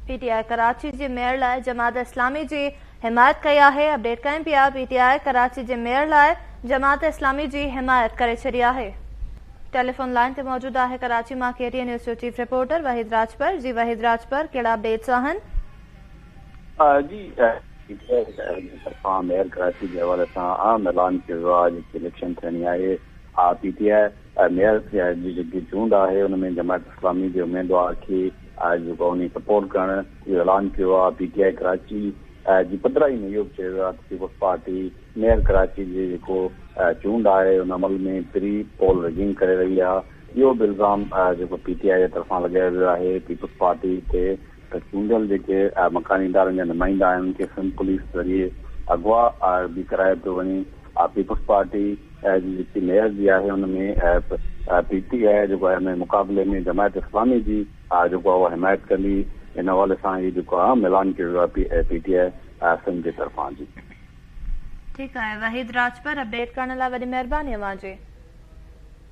P ٽي آء ڪراچي جي mayor لاء جماعت اسلامي جي حمايت ڪئي آهي، اپڊيٽ ڪيون پيا، پي ٽي آء ڪراچي جي ميئر لاء جماعت اسلامي جي حمايت ڪري ڇڏي آهي. ٽيليفون لائين تي موجود آهي ڪراچي مان ڪي ٽي اين نيوز جو چيف رپورٽر وحيد راڄپر، جي وحيد راڄپر ڪهڙا اپڊيٽس آهن؟ جي پي ٽي آء جي طرفان ميئر ڪراچي جي حوالي سان اهم اعلان ڪيو ويو آهي، جيڪي اليڪشن ٿيڻي آهي پي ٽي آء ميئر جي جيڪي چونڊ آهي ان ۾ جماعت اسلامي جي اميدوار کي جيڪو انهي سپورٽ ڪرڻ جو اعلان ڪيو آهي. پي ٽي آء ڪراچي جي پڌرائي ۾ اهو به چيو ويو آهي ته پيپلز پارٽي ميئر ڪراچي جي جيڪو چونڊ آهي ان عمل ۾ پري پول رگنگ ڪري رهي آهي. اهو به الزام جيڪو پي ٽي آء جي طرفان لڳايو ويو آهي پيپلز پارٽي تي ته چونڊيل جيڪي مڪاني ادارن جا نمائندا آهن انهن کي سنڌ پوليس ذريعي اغوا به ڪرايو پيو وڃي. پيپلز پارٽي جي جيڪي ميئر جي آهي ان ۾ پي ٽي آء جيڪو آهي ان جي مقابلي ۾ جماعت اسلامي جي جيڪو آهي اها حمايت ڪندي ان حوالي سان هي جيڪو اهم اعلان ڪيو ويو آهي پي ٽي آء سنڌ جي طرفان جي. ٺيڪ آهي وحيد راڄپر اپڊيٽ ڪرڻ لاء وڏي مهرباني اوهان جي.